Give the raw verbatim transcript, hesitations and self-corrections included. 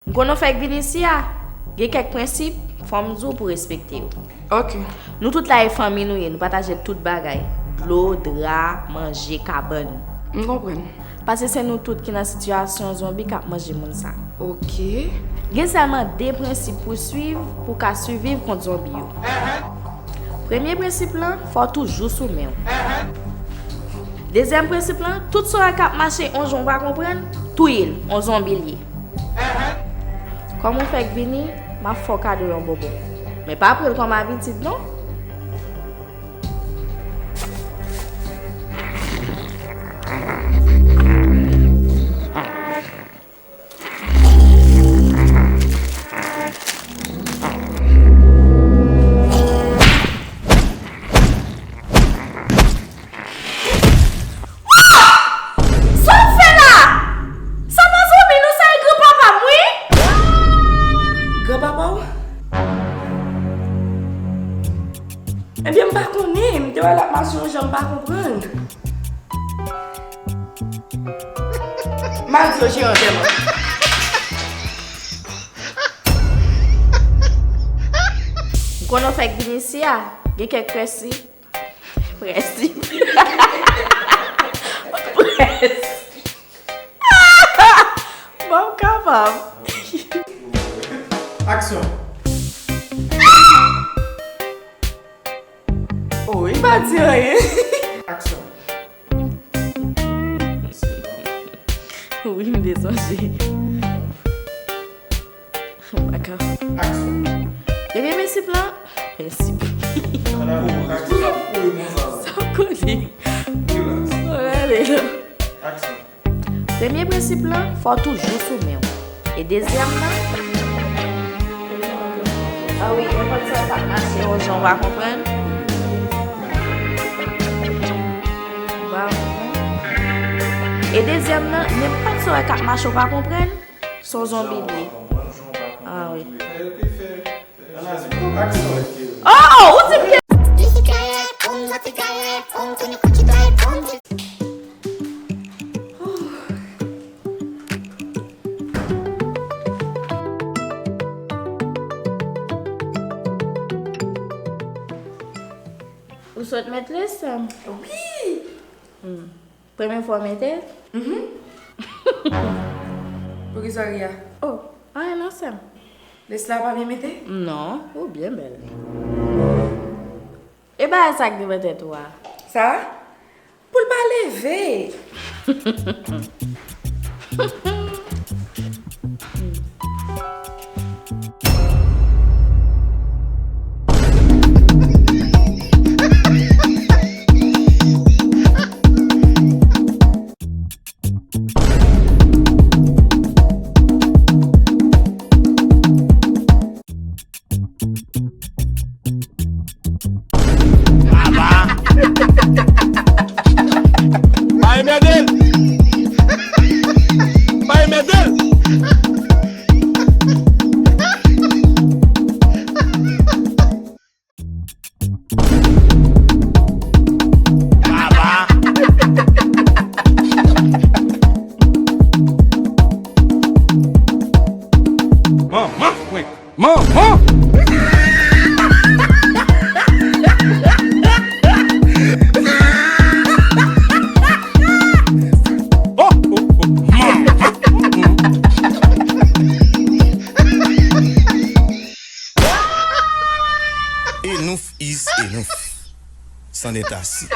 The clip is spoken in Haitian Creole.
M konnen w fèk vin isi a. Gen kèk prensip, fò m di w pou w respekte yo. Ok. Nou tout la e fanmi nou ye, nou pataje tout bagay. Dlo, dra, manje, kabann. M konprann. Paske se nou tout ki nan sitiyasyon zonbi k ap manje moun sa. Ok. Gen sèlman de prensip pou swiv pou w ka siviv kont zonbi yo. Premye prensip lan, fò w toujou sou men w. Dezyèm prensip lan, tout sa w wè k ap mache yon jan w pa konprann, touye l, yon zonbi l ye. Kòm ou fèk vini, m ap fè w kado yon bonbon. Men pa pran l kòm abitid non. Sa w fè la? Sa pa zanmi nou, sa e granpapa m, wi. Granpapa w? Ebyen, m pa konnen. M te wè l ap mache yon jan m pa konprann. M al di yo jere antèman. M konnen w fèk vin isi a. Gen kèk prensip. Prensip. Prensip. Bon, m kapab. Aksyon. Oh, li pa di anyen. Aksyon. Wi, m te sonje. M pa ka. Aksyon. Premye prensip lan, prensip. Sa w konnen. Relax. Ou rale non. Aksyon. Premye prensip lan, fò w toujou sou men w. E dezyèm lan, a wi, nenpòt sa k ap mache yon jan w pa konprann. W pa konprann. E dezyèm lan, nenpòt sa w wè k ap mache w pa konprann, se yon zonbi l ye. A wi. Oh, ou di m ke Ou sot met leson? Wi. Hmm. Premye fwa w mete? Mhm. Poukisa w ri a? Oh, anyen non, sè m. Leson la pa byen mete? Non, ou byen bèl. E bagay sa k devan tèt ou a? Sa? Pou l pa leve. Pa emède l! Pa emède l! Manman frenk! Manman! Oh, oh, oh, manman! Enough is enough. C'en est assez.